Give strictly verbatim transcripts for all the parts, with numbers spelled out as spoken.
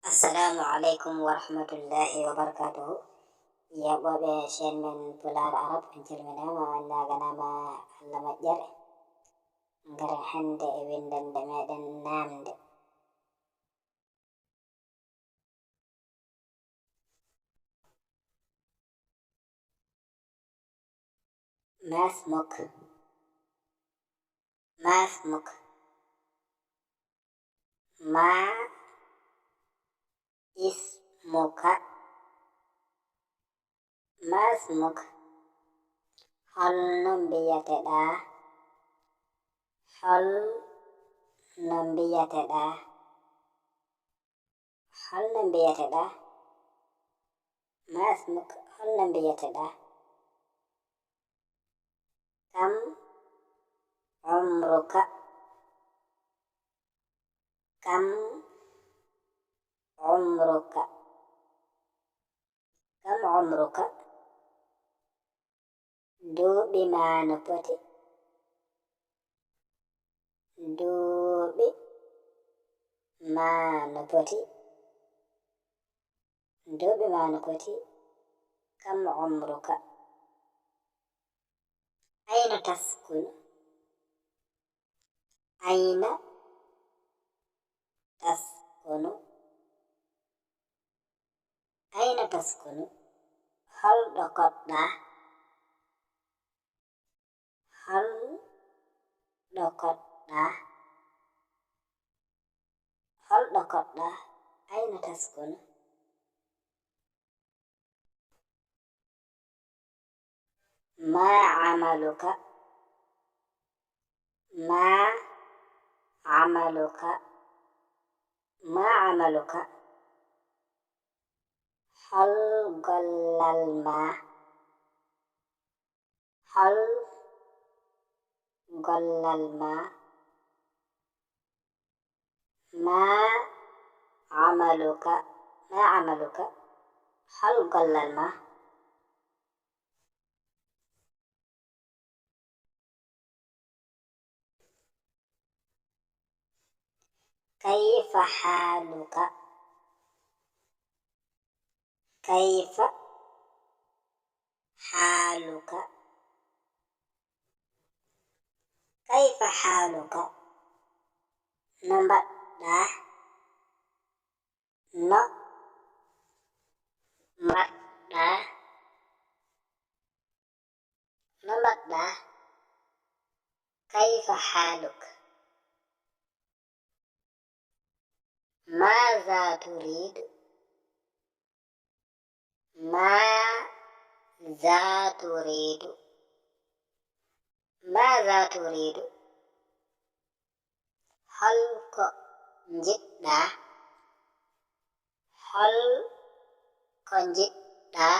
Assalamu alaikum wa rahmatullahi wa barakatuhu. Yaɓɓooɓe chaîne men Pulaar Arab, on calminaama, on ñaaganaama Allah moƴƴere. Ngaren hannde e winndannde meɗen naamnde. ما اسمك؟ ما اسمك؟ ما اسمك؟ ما اسمك؟ Hol no mbiyateɗaa? Hol no mbiyateɗaa? Hol no mbiyateɗaa? ما اسمك؟ Hol no mbiyateɗaa? كم عمرك؟ كم عمرك؟ كم عمرك؟ Duuɓi maa no poti? Duuɓi maa no poti? Duuɓi maa no poti? كم عمرك؟ أين تسكن؟ أين تسكن؟ أين تسكن؟ Hol ɗo koɗɗaa? Hol ɗo koɗɗaa? Hol ɗo koɗɗaa? أين تسكن؟ ما عملك؟ ما عملك؟ ما عملك؟ Hol gollal maa? Hol gollal maa? ما عملك؟ ما عملك؟ Hol gollal maa? كيف حالك؟ كيف حالك؟ كيف حالك؟ No mbaɗɗaa? No mbaɗɗaa? No mbaɗɗaa? كيف حالك؟ ماذا تريد؟ ماذا تريد؟ ماذا تريد؟ Hol ko njiɗɗaa? Hol ko njiɗɗaa?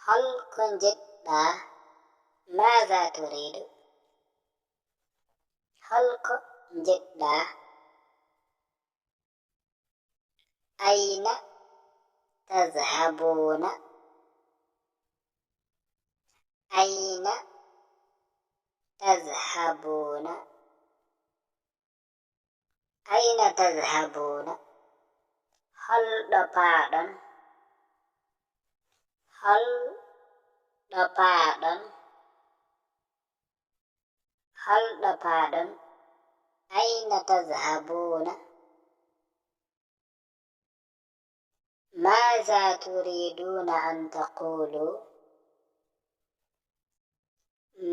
Hol ko njiɗɗaa? ماذا تريد؟ Hol ko njiɗɗaa? أين تذهبون؟ أين تذهبون؟ أين تذهبون؟ Hol ɗo paaɗon? Hol ɗo paaɗon? Hol ɗo paaɗon? أين تذهبون؟ ماذا تريدون أن تقولوا؟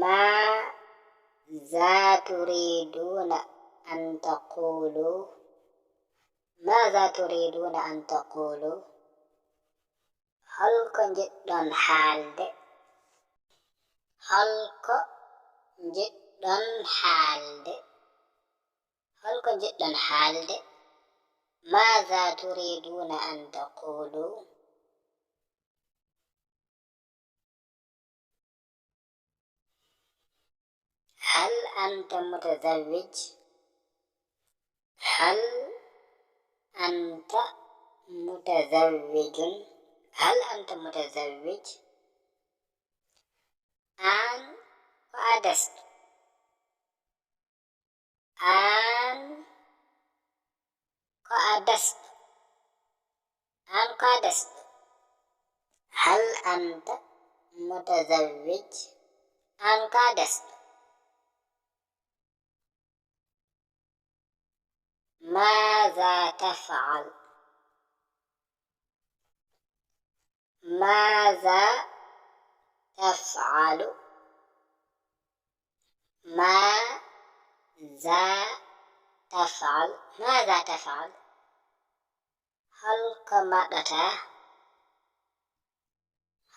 ماذا تريدون أن تقولوا؟ ماذا تريدون أن تقولوا؟ Hol ko njiɗɗon haalde? Hol ko njiɗɗon haalde? Hol ko njiɗɗon haalde? ماذا تريدون أن تقولوا؟ هل أنت متزوج؟ هل أنت متزوج؟ هل أنت متزوج؟ Aan ko a desto? Aan ko a a desɗo? Aan ko a desɗo. هل أنت متزوج؟ Aan ko a desɗo. ماذا تفعل؟ ماذا تفعل؟ ماذا تفعل؟ ماذا تفعل؟ Hol ko mbaɗataa?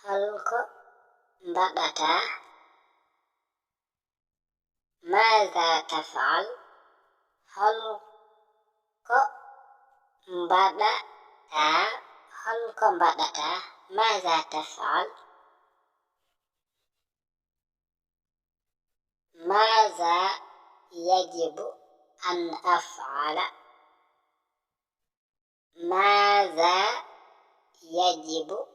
Hol ko mbaɗataa? ماذا تفعل؟ Hol ko mbaɗataa? Hol ko mbaɗataa? ماذا تفعل؟ ماذا يجب أن أفعل؟ ماذا يجب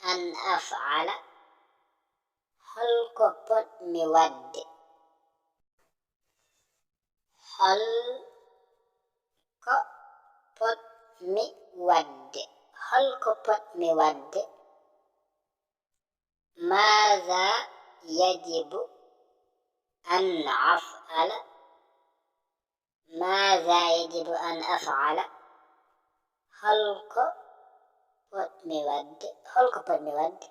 أن أفعل؟ Hol ko potmi waɗde? Hol ko potmi waɗde? Hol ko potmi waɗde? ماذا يجب أن أفعل؟ ماذا يجب أن أفعل؟ Hol ko potmi waɗde? Hol ko potmi waɗde?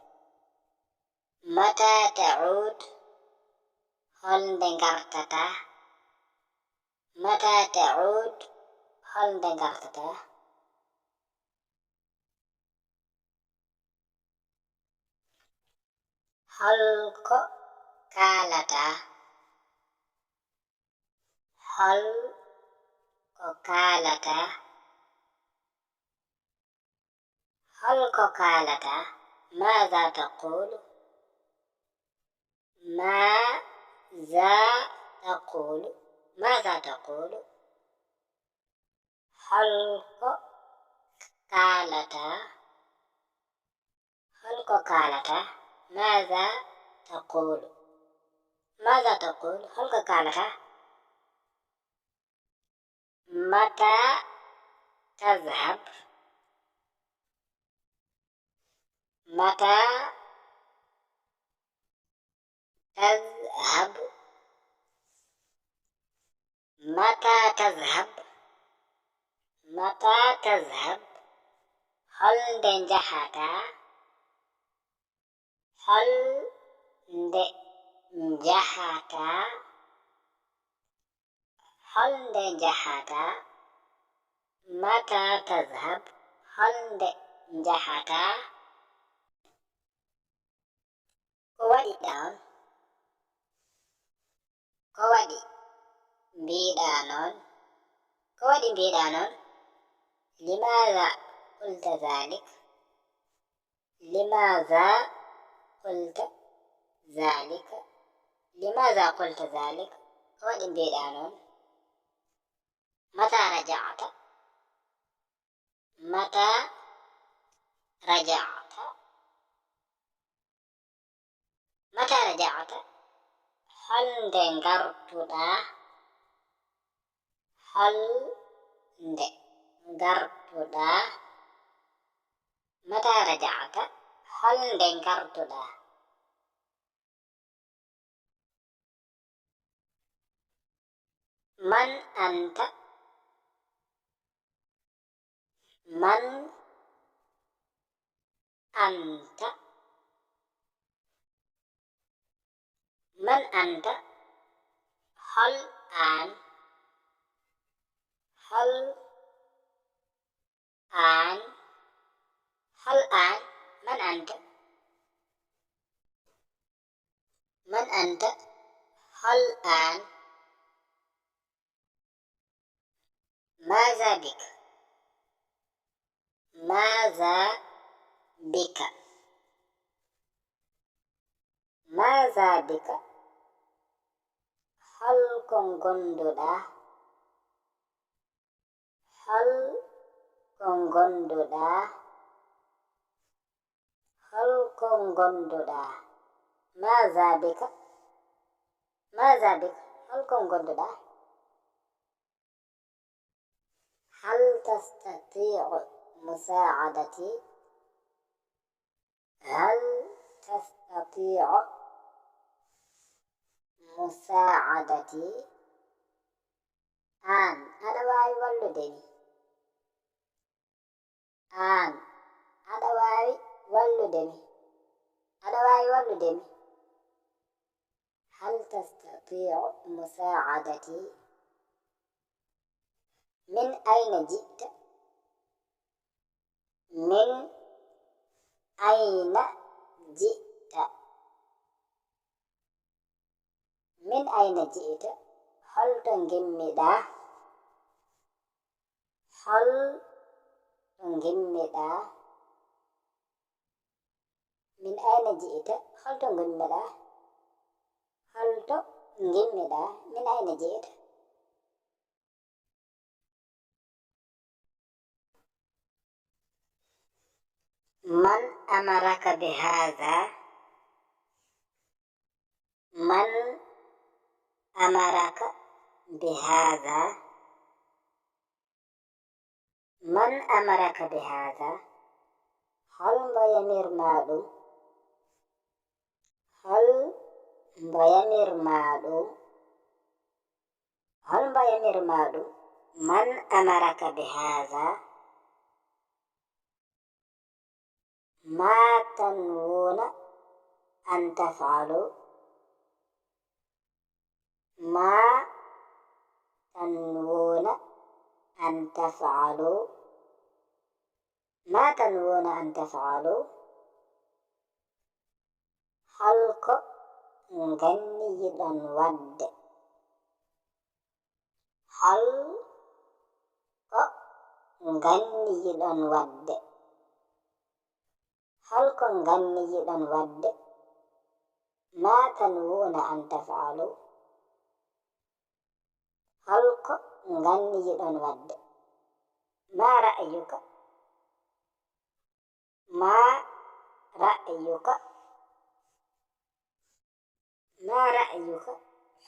متى تعود؟ Hol nde ngartataa? متى تعود؟ Hol nde ngartataa? Hol ko kaalataa? Hol ko kaalataa? Hol ko kaalataa? ماذا تقول؟ ماذا تقول؟ ماذا تقول؟ Hol ko kaalataa? Hol ko kaalataa? ماذا تقول؟ ماذا تقول؟ Hol ko kaalataa? متى تذهب؟ متى تذهب؟ متى تذهب؟ متى تذهب؟ Hol nde njahataa? Hol nde njahataa? Hol nde njahataa? متى تذهب؟ Hol nde njahataa? Ko waɗi ɗa on? Ko waɗi mbiɗa noon? Ko waɗi mbiɗa noon? لماذا قلت ذلك؟ لماذا قلت ذلك؟ لماذا قلت ذلك؟ Ko waɗi mbiɗa noon? متى رجعت؟ متى رجعت؟ متى رجعت؟ Hol nde ngartuɗaa? Hol nde ngartuɗaa? متى رجعت؟ Hol nde ngartuɗaa؟ من أنت؟ من أنت؟ من أنت؟ Hol aan? Hol aan? Hol aan? من أنت؟ من أنت؟ Hol aan? ماذا بك؟ ماذا بك؟ ماذا بك؟ Hol ko ngonduɗaa? Hol ko ngonduɗaa? Hol ko ngonduɗaa? ماذا بك؟ ماذا بك؟ Hol ko ngonduɗaa? تستطيع مساعدتي؟ هل تستطيع مساعدتي؟ Aan aɗa waawi wallude mi? Aan aɗa waawi wallude mi? Aɗa waawi wallude mi? هل تستطيع مساعدتي؟ من أين جئت؟ من أين جئت؟ من أين جئت؟ Hol to ngimmiɗaa? Hol to ngimmiɗaa? من أين جئت؟ Hol to ngimmiɗaa? Hol to ngimmiɗaa? من أين جئت؟ من أمرك بهذا؟ من أمرك بهذا؟ من أمرك بهذا؟ Hol mbo yamir maa ɗum? Hol mbo yamir maa ɗum? Hol mbo yamir maa ɗum? من أمرك بهذا؟ ما تنوون أن تفعلوا؟ ما تنوون أن تفعلوا؟ ما تنوون أن تفعلوا؟ Hol ko nganniyiɗon waɗde? Hol ko nganniyiɗon waɗde? Hol ko nganniyiɗon waɗde? ما تنوون أن تفعلوا؟ Hol ko nganniyiɗon waɗde? ما رأيك؟ ما رأيك؟ ما رأيك؟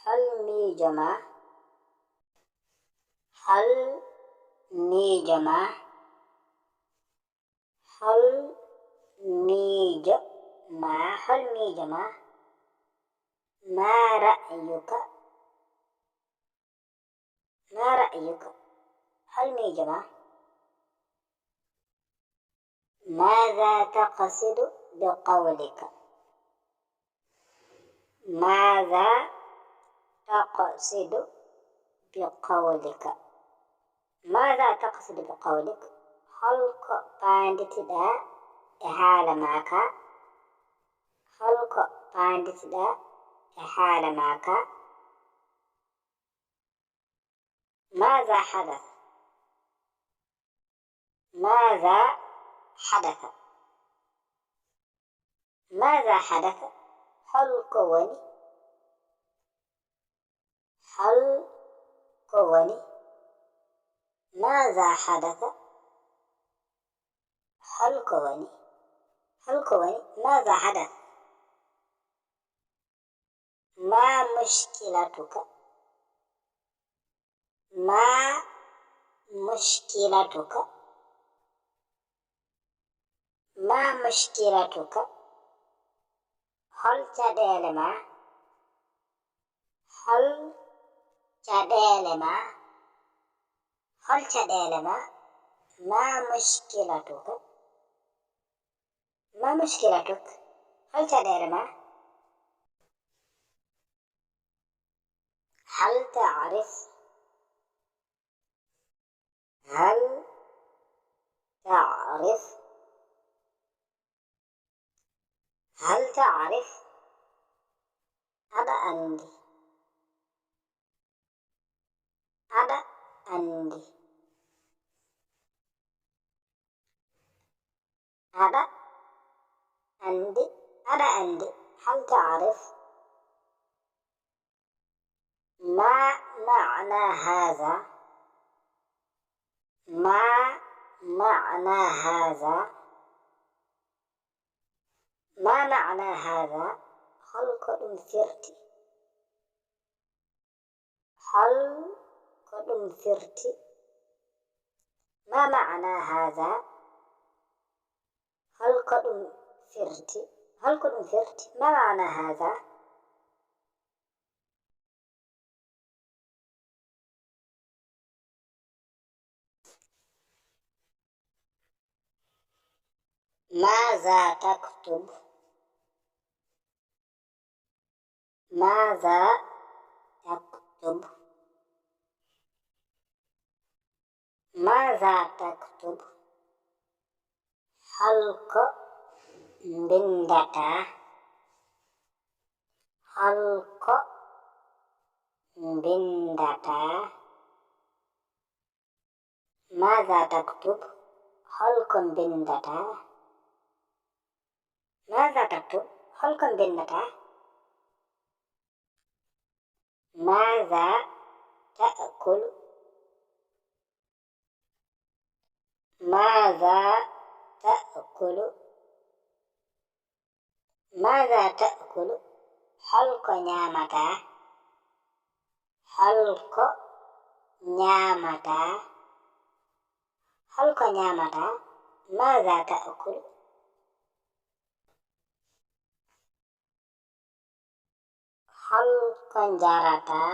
Hol miijo maa? Hol miijo maa? Hol miijo maa? Hol miijo maa? ما رأيك؟ ما رأيك؟ Hol miijo maa? ماذا تقصد بقولك؟ ماذا تقصد بقولك؟ ماذا تقصد بقولك؟ Hol ko paanditiɗaa e haala maa kaa? Hol ko paanditiɗaa e haala maa kaa? ماذا حدث؟ ماذا حدث؟ ماذا حدث؟ Hol ko woni? Hol ko woni? ماذا حدث؟ Hol ko woni? Hol ko woni? ماذا حدث؟ ما مشكلتك؟ ما مشكلتك؟ ما مشكلتك؟ Hol caɗeele maa? Hol caɗeele maa? Hol caɗeele maa? ما مشكلتك؟ ما مشكلتك؟ Hol caɗeele maa? هل تعرف؟ هل تعرف؟ هل تعرف؟ Aɗa anndi. Aɗa anndi. Aɗa anndi. Aɗa anndi. هل تعرف؟ ما معنى هذا؟ ما معنى هذا؟ ما معنى هذا؟ Hol ko ɗum firti? Hol ko ɗum firti? ما معنى هذا؟ Hol ko ɗum firti? Hol ko ɗum firti? ما معنى هذا؟ ماذا تكتب؟ ماذا تكتب؟ ماذا تكتب؟ Hol ko mbinndataa? Hol ko mbinndataa? ماذا تكتب؟ Hol ko mbinndataa? ماذا تكتب؟ Hol ko mbinndataa? ماذا تأكل؟ ماذا تأكل؟ ماذا تأكل؟ Hol ko ñaamataa? Hol ko ñaamataa? Hol ko ñaamataa? ماذا تأكل؟ Hol ko njarataa?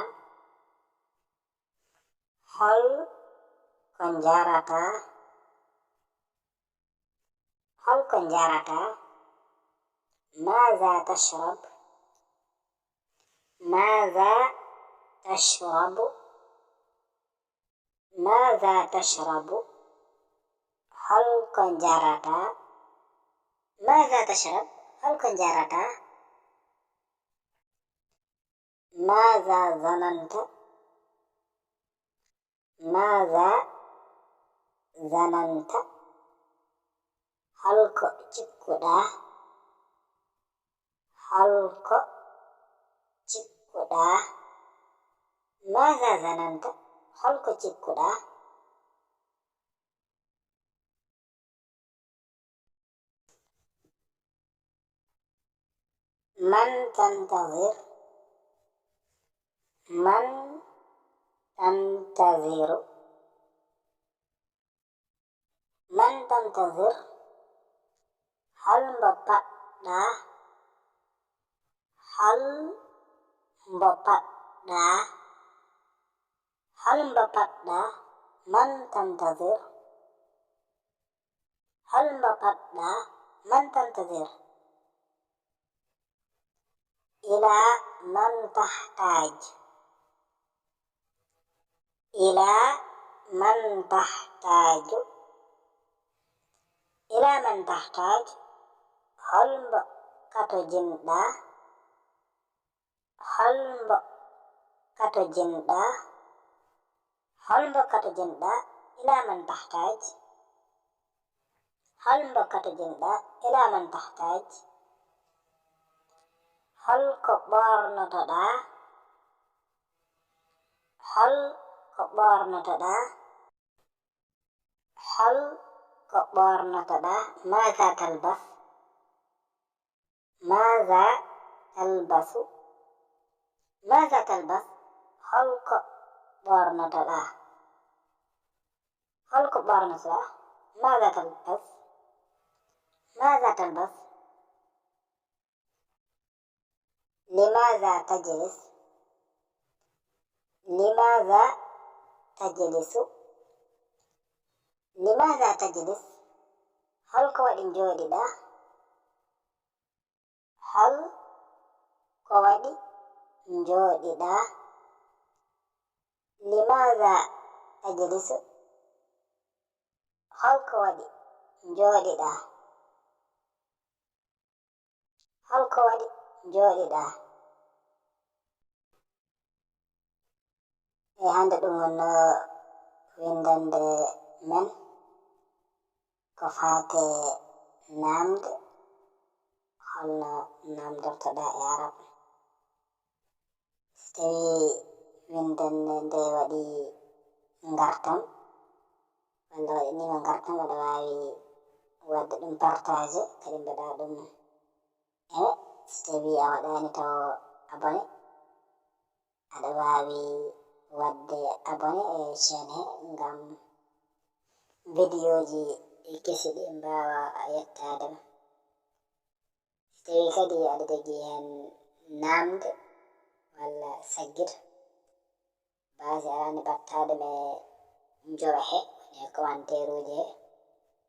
Hol ko njarataa? Hol ko njarataa? ماذا تشرب؟ ماذا تشرب؟ ماذا تشرب؟ Hol ko njarataa? ماذا تشرب؟ Hol ko njarataa? ماذا ظننت؟ ماذا ظننت؟ Hol ko cikkuɗaa? Hol ko cikkuɗaa? ماذا ظننت؟ Hol ko cikkuɗaa? من تنتظر؟ من تنتظر؟ من تنتظر؟ Hol mbo paɗɗaa? Hol mbo paɗɗaa? Hol mbo paɗɗaa? من تنتظر؟ Hol mbo paɗɗaa? من تنتظر؟ إلى من تحتاج؟ إلى من تحتاج؟ إلى من تحتاج؟ Hol mbo katojinɗaa? Hol mbo katojinɗaa? Hol mbo katojinɗaa? إلى من تحتاج؟ Hol mbo katojinɗaa? إلى من تحتاج؟ Hol ko ɓoornotoɗaa? Hol ko ɓoornotoɗaa? Hol ko ɓoornotoɗaa? ماذا تلبس؟ ماذا تلبس؟ ماذا تلبس؟ Hol ko ɓoornotoɗaa? Hol ko ɓoornotoɗaa? ماذا تلبس؟ ماذا تلبس؟ لماذا تجلس؟ لماذا تجلس؟ لماذا تجلس؟ Hol ko waɗi njooɗiɗaa? Hol ko waɗi njooɗiɗaa? لماذا تجلس؟ Hol ko waɗi njooɗiɗaa? Hol ko waɗi njooɗiɗaa? E hannde ɗum wonnoo winndannde men ko faati e naamnde, holno naamndortoɗaa e Arab? So tawii winndannde nde waɗii ngartam, walla waɗaniima ngartam, aɗa waawi waɗde ɗum partage, kadi mbaɗa ɗum aimé. So tawii a waɗaani taw abonné, aɗa waawi waɗde abonné e chaîne he ngam Vidiyooji kesi ɗi mbaawa yettaade ma. Si tawii kadi aɗa jogii heen naamnde walla saggito, baasi araani battaade me njowa he woni e commentaire uji he.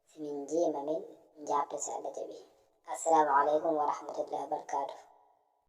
Si min njiima min njaabta si Allah jaɓi. Assalamu aleykum wa rahmatullahi wa barakatuh.